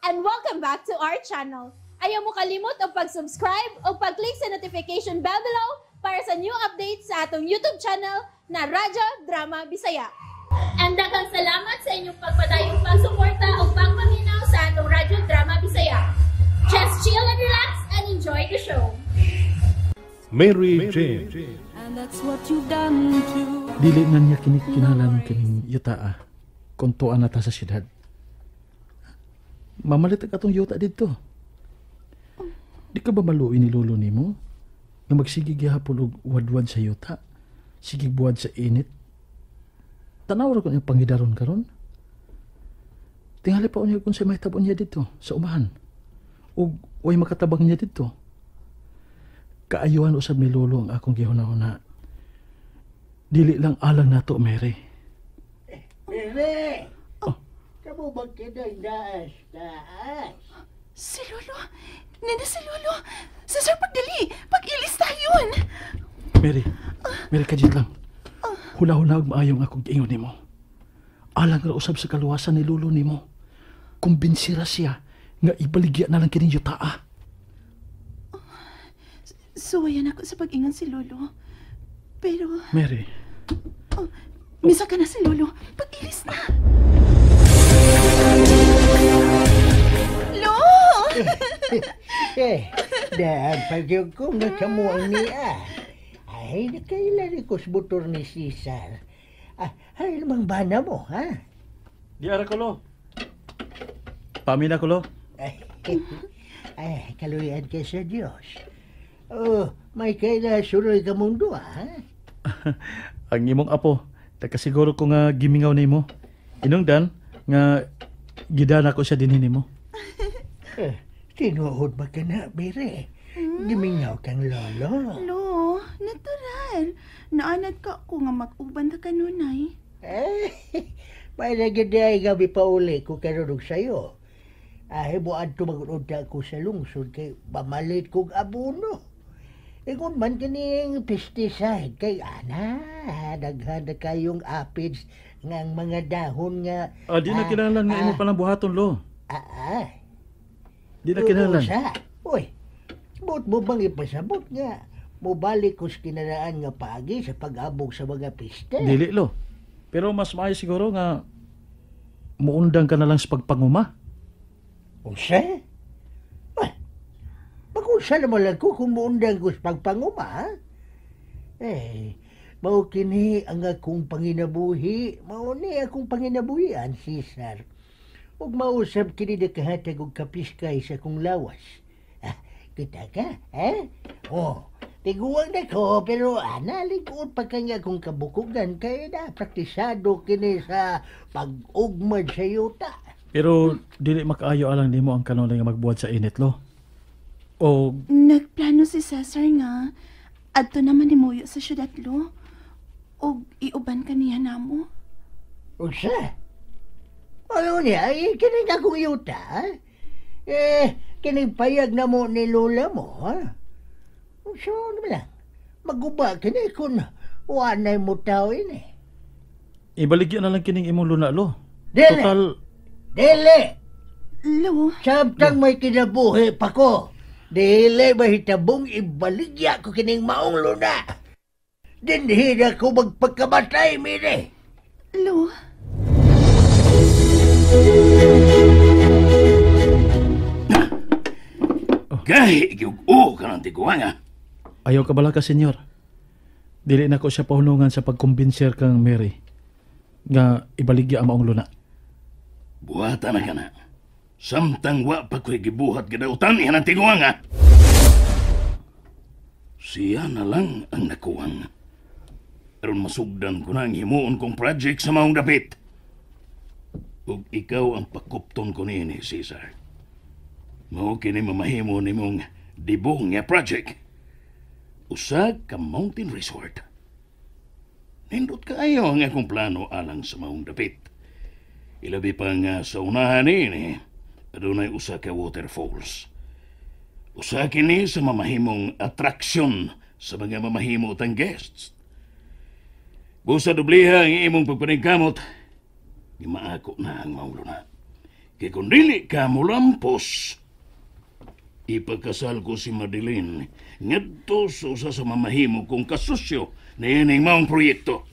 And welcome back to our channel. Ayaw mo kalimot og pag-subscribe o pag-click sa notification bell below para sa new updates sa atong YouTube channel na Radyo Drama Bisaya. And daghang salamat sa inyong pagpadayong pagsuporta o pagpaminaw sa atong Radyo Drama Bisaya. Just chill and relax and enjoy the show. Mary Jane. And that's what you've done to Dili na niya kinikinahanglan kining yuta ah. Kung tuan na ta sa syudad. Mamalit ang atong yuta dito. Di ka ba maluoy ni lolo nimo? Nga magsige gihapon og wadwad sa yuta. Sige buwad sa init. Tanaw ra ko niyang pangidaron karon. Tingali pa unya kung sa mahitabo niya dito sa umahan. Ug way makatabang niya dito. Kaayuhan usab ni lolo ang akong gihuna-huna. Dili lang alang nato, Mary. Mary! Oh. Kamu ba kinang daas taas? Si Lolo! Nana si Lolo! Cesar, pagdali! Pag-ilis tayo! Mary, Mary, kajit lang. Hula-hula og maayong akong giingon nimo. Alang ra usab sa kaluwasan ni lolo nimo. Kumbinsi ra siya nga ibaligya na lang kining yutaa. Suwayan ako sa pag-ingon si Lolo. Pero, Mary, oh, misa ka na si Lolo. Pag-ilis na! Lo! Eh, daan pagyog ko nga kamo ang niya. Ay, nakailan ko sa motor ni Cesar. Ah, ay, lamang bana mo, ha? Di ara ko lo. Pamina ko lo. Ay, ay, kaluyan kay sa Diyos. Oh, may kaila suroy ka mundo, ha? Ang imong apo, nakasiguro ko nga gimingaw nimo. Inungdan nga gidana ko siya dinhi nimo. Eh, tinuod ba ka na, Mary? Gimingaw kang lolo. Lo, natural. Naanad ka ko nga mag-uban na kanunay. Eh, may nagyaday gabi pa uli ko karon og sayo. Ay, buad tumagod ko sa lungsod kay pamalit kog abono. Ingon man kining pesticide kay ana, daghan na kayong aphids nga ang mga dahon nga Ah, di na kinahanglan nga imo pa lang buhaton lo. Ah, ah. Di na kinahanglan. Usa. Uy, buot mo bang ipasabot nga mobalik ko sa kinaraan nga paagi sa pag-abog sa mga piste? Dili lo. Pero mas maayo siguro nga muundang ka na lang sa pagpanguma. Unsa? Ah, magunsa naman lang ko kung muundang ko sa pagpanguma, ha? Eh, mao kini ang akong panginabuhi. Mao ni akong panginabuhian, Cesar. Ug mausab kini nakahatag og kapiskay sa akong lawas. Ah, kita ka, eh? Oh, tiguang na ko, pero nalikot pa kanya akong kabukugan kay na praktisado kini sa pag-ugmad sa yuta. Pero dili makaayo alang nimo ang kanunay nga magbuhat sa init lo. O Nagplano si Cesar nga adto naman ni Muyo sa syudad, Lo. Og iuban ka niya namo. Unsa? Ano niya? Ay, kining akong yuta, ha? Eh, kining payag na mo ni Lola mo, ha? Unsa naman lang? Maguba kini kung wanay mo tao ini. Ibaligya na lang kining imong luna lo. Dili! Total, Dili! Lo, Samtang may kinabuhi pa ko, dili mahitabong ibaligya ko kining maong luna. Dinhi na ko magpagkamatay, mire. Lo. Gahi gyud o ka ng tiguanga. Ayaw ka bala ka, senyor. Dili na ko siya pahunungan sa pagkumbinser kang Mary nga ibaligya ang maong luna. Buhata na ka na. Samtang wa pa ko'y gibuhat gidautan iyan ang tiguanga. Siya na lang ang nakuwang. Aron masugdan ko na ang himuon kong project sa maong dapit. Ug ikaw ang pakupton ko niini, Cesar. Mao kini mamahimo nimong dibong nga project. Usa ka mountain resort. Nindot kaayo ang akong plano alang sa maong dapit. Ilabi pa nga sa unahan niini, adunay usa ka waterfalls. Usa kini sa mamahimong atraksyon sa mga mamahimo tang guests. Busa dubliha ang imong pagpaningkamot, gimaako na ang maong luna. Kay kung dili ka molampos, ipakasal ko si Madeline ngadto sa usa sa mamahimo kong kasusyo na ining maong proyekto.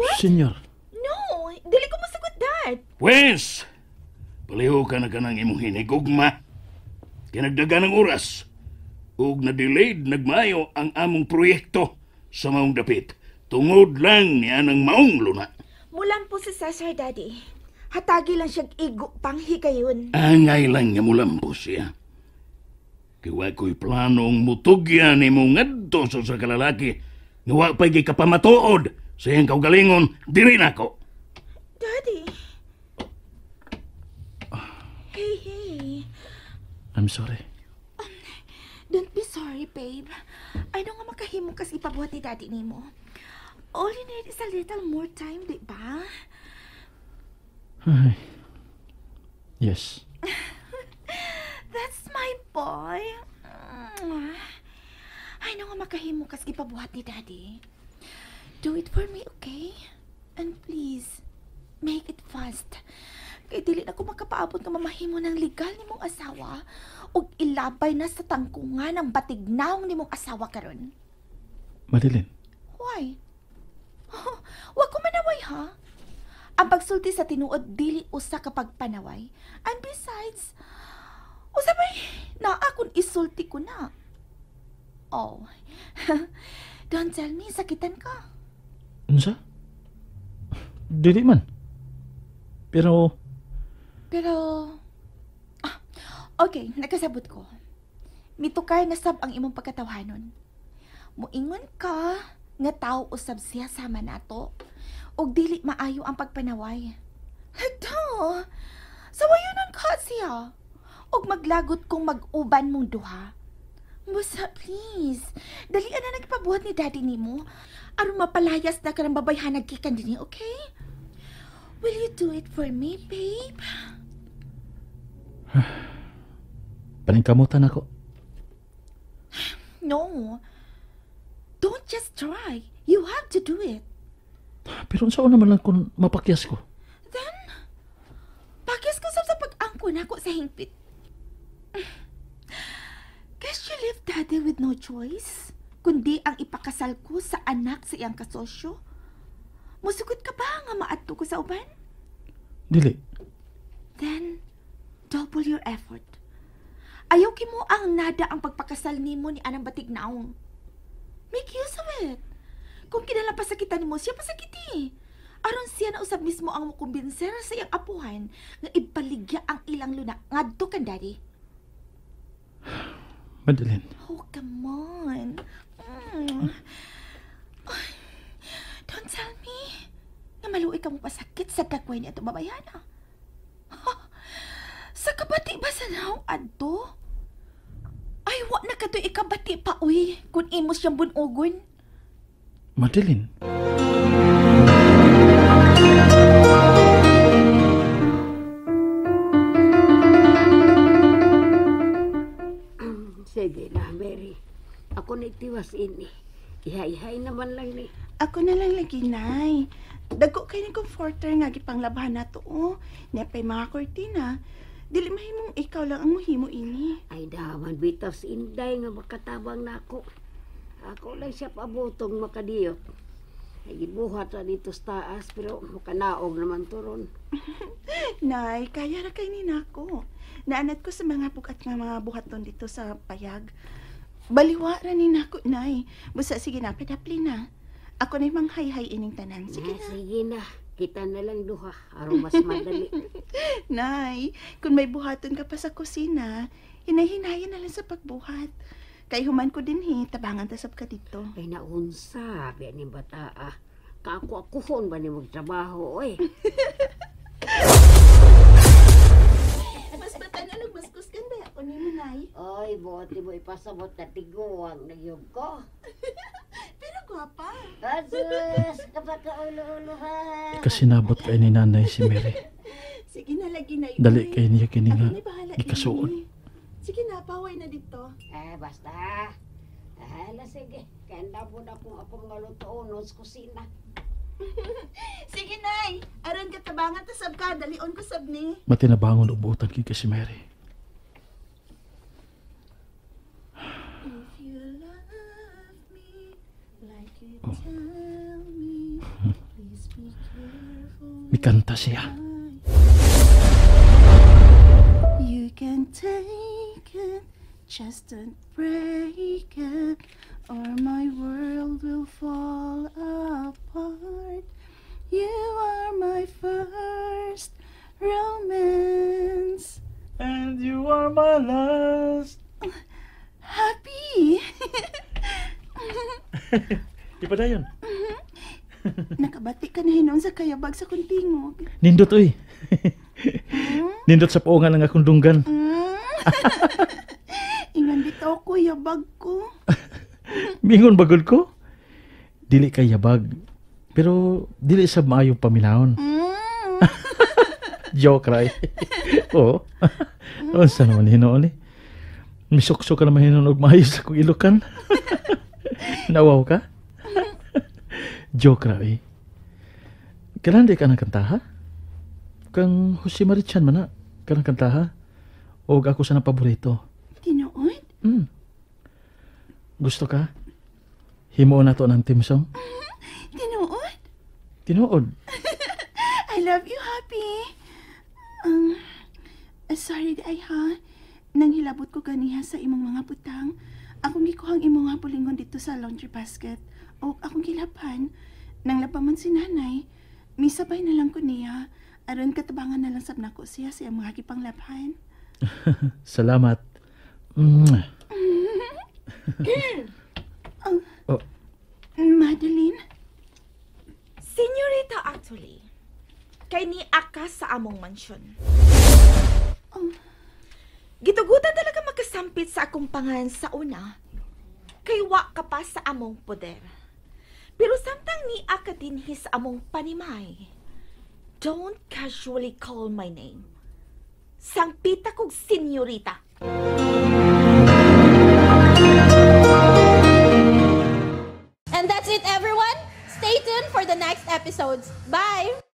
What? Senyor. No, dili ko masagot, Dad. Pwes, paliho ka na kanang imong hinigugma. Kinagdaga ng oras. Ug na-delayed nagmayo ang among proyekto sa maong dapit. Tungod lang niya ng maong luna. Mulampo si Cesar, Daddy. Hatagi lang siyang igo pang higayon. Angay lang nga mulampo siya. Kaya ko'y planong mutugyan ni mong ngadto sa kalalaki. Nga wa pa'y gikapamatuod sa iyang kaugalingon, diri na ko. Daddy. Hey, hey. I'm sorry. Don't be sorry, babe. I know nga makahimo kas ipabuhat ni Daddy nimo. All you need is a little more time, di ba? Ay. Yes. That's my boy. I know nga makahimo kas gipabuhat ni Daddy. Do it for me, okay? And please, make it fast. Kay dili na ko makapaabot nga mamahimo ng legal nimong asawa ug ilabay na sa tangkungan ang batignawng nimong asawa karon. Madeline. Why? Wa ko manaway, ha? Ang pagsulti sa tinuod dili usa ka pagpanaway. And besides, usa may naa akong isulti ko na. Oh. Don't tell me sakitan ka. Unsa? Dili man. Pero okay, nakasabot ko. Mitukar na sab ang imong pagkatawhanon. Muingon ka nga tao usab siya sama nato. Og dili maayo ang pagpanaway. Hagda, sawayonon ka siya. Og maglagot kung mag-uban mong duha. Basta, please, dalian na nagpabuhat ni Daddy nimo. Aron mapalayas na ka ng babayhanag gikan dinhi, okay? Will you do it for me, babe? Paningkamutan ako. No. Don't just try. You have to do it. Pero unsaon naman lang kung mapakyas ko? Then, pakyas ko sa pag-angko nako sa hingpit. Guess you leave Daddy with no choice, kundi ang ipakasal ko sa anak sa iyang kasosyo. Musugot ka ba nga maadto ko sa uban? Dili. Then, double your effort. Ayaw kimo ang nada ang pagpakasal nimo ni anang batignaong. Make use of it. Kung kinala pasakitan nimo, siya pasakiti. Aron siya na usab mismo ang mukumbinser sa iyang apuhan nga ibaligya ang ilang luna ngadto kan Daddy. Madeline. Oh, come on. Ay, don't tell me nga maluoy ka mo pasakit sa dagway ni atong babayana. Sa kabati ba sa naong adto? Ay, wa na ka to ikabati pa, uy, kung imo siyang bunugon. Madeline. Sige na, Mary. Ako na itiwas ini. Ihay-ihay naman lang ni. Ako na lang lagi, Nay. Dagko kay ni comforter nga gipanglabahan na to, oh. Nepay mga kortina. Dili mahimong ikaw lang ang muhimo ini. Ay, daman bitaw si Inday nga makatabang nako. Ako lang siya paabotong makadiyot. Ay, gibuhat ra dito sa taas, pero makanaog naman to ron. Nay, kaya ra kay ni nako. Naanad ko sa mga bugat nga mga buhaton dito sa payag. Baliwa ra ni nako, Nay. Busa sige na, padapli na. Ako na'y manghayhay ining tanan. Sige na. Sige na. Kita na lang duha. Aron mas madali. Nay, kung may buhaton ka pa sa kusina, hinay-hinayan na lang sa pagbuhat. Kay human ko din he, tabangan ta sab ka dito. Ay naunsa, biya ni bata ah. Kaako-akuhon ba ni magtrabaho, oy? Mas batan anog mas kusgan ba ako ni Nay? Oy, buot mo ipasabot na tiguang nagyog ko. Pero gwapa. Asus, kapakaulo-ulo ha. Kasinabot kay ni nanay si Mary. Sige na lagi na. Dali kay niya kini nga gikasuod. Sige na, paway na dito. Eh, basta. Hala, sige. Kaya na po na kung akong malutoon sa kusina. Sige, Nay. Aron katabangan ta sab ka, dalion ko sab ni. Matinabangon og buotan kay si Mary. If you love me like you tell me, please be careful. Mikanta siya. You can take it, just don't break it, or my world will fall apart. You are my first romance. And you are my last. Happy! Di pa dayon? Nakabati ka na hinon sa kayabag sa kuntingog. Nindot oy. Nindot sa puongan ang akong dunggan. Ingon bitaw ko, yabag ko. Mingon bagod ko. Dili kay yabag. Pero dili sa maayong paminahon. Joke ra. Oo. Unsa naman hinuon eh. Misukso ka naman hinuon og maayo sa akong ilukan. Nawaw ka? Joke ra eh. Kailan di ka nang kantaha? Kang Jose Marichan man na. Kanang kantaha? O ako sa nang paborito. Tinuod? Mm. Gusto ka? Himuon na to ng team song? Tinuod? Tinuod. I love you, Happy. Sorry di ay ha. Nang hilabot ko ganiha sa imong mga butang, akong gikuhang imong mga bulingon dito sa laundry basket. O akong gilapan. Nang lapaman si nanay, misabay na lang ko niya. Aron katabangan na lang sab nako siya sa iyang mga gipanglabhan. Salamat. Mwah. Oh, Madeline? Senyorita actually, kay ni aka sa among mansyon. Gitugutan talaga makasampit sa akong pangan sa una, kay wa ka pa sa among poder. Pero samtang ni aka dinhi sa among panimay, don't casually call my name. Sangpita kog senyorita. And that's it, everyone. Stay tuned for the next episodes. Bye!